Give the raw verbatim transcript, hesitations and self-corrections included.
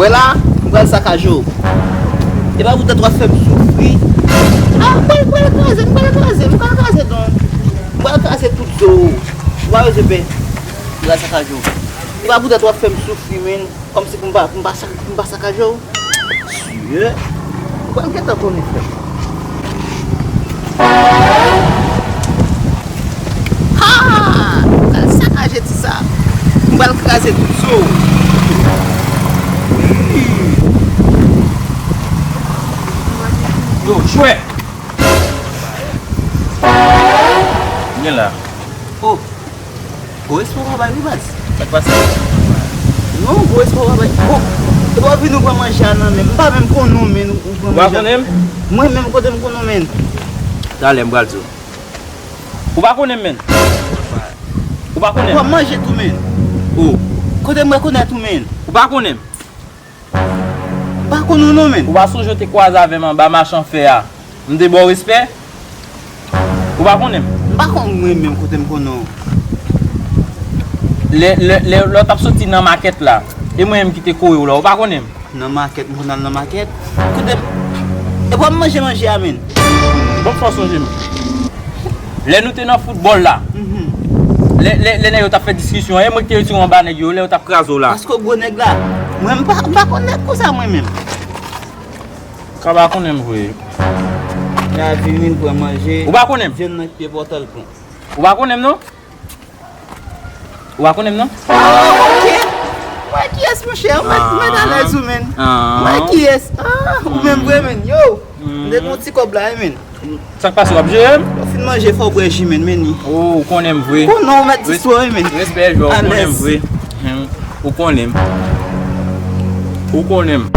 Wè la, m pral sakaje w. E pa pou tèt w ap fè m soufri. Ah, m pral, m pral kraze, m pral kraze, m pral kraze don. M pral kraze tout zo w. Ou pa bezwen pè. M pral sakaje w. E pa pou tèt w ap fè m soufri, menn. Kòmsi pou m pa, pou m pa, sak- pou m pa sakaje w. Sye. Ou pral gentan konnen, frè. Ha! M pral sakaje ti sa. M pral kraze tout zo. Yo, jwè! Gen la. Oh! Gwo respè w pa bay wi baz. Sa k pase? Non, gwo respè w pa bay. Oh! E w ap vin ou pran manje a nan men m. M pa menm konnen w, menn, ou pran manje a. Ou pa konnen m? Mwen menm kote m konnen w, menn. Talè m pral di w. Ou pa konnen m, menn. Ou pa konnen m. Ou ap manje tou, menn. Oh. Kote m rekonèt ou, menn. Ou pa konnen m. M pa konn ou non, menn. Ou pa sonje w te kwaze avè m anba machan fè a? M te ba w respè? Ou pa konnen m? M pa konn mwen menm kote m konnen w. Lè, lè, lè, lè w t ap soti nan makèt la, e mwen menm ki te kore w la, ou pa konnen m? Nan makèt, m konn al nan makèt. Kote m? E pou m manje manje a, menn. Bon, fò w sonje m. Lè nou te nan foutbòl la, lè, lè, lè nèg yo t ap fè diskisyon, e mwen ki te retire w anba nèg yo, lè yo t ap kraze w la. Paske w gwo nèg la. Mwen, m pa, m pa konn nèg konsa, mwen menm. Ka pa konnen m vre. Lavi vin pran manje. Ou pa konnen m? Jwenn nan pye pòtal pran. Ou pa konnen m, non? Ou pa konnen m, non? Ah, ok. Mwen kiyès, monchè? Ou mèt, ou mèt alèz ou, menn. Mwen kiyès? Ah, ou menm vre, menn. Yo, m te gen yon ti kòb la, wi, menn. Sa k pase, w ap jere m? Ou fin manje, fò w bwè ji, menn, men ni. Oh, ou konnen m vre. Konnen w mèt di sou, wi, menn. Respè, jwè, ou konnen m vre. Ou konnen m. Ou konnen m.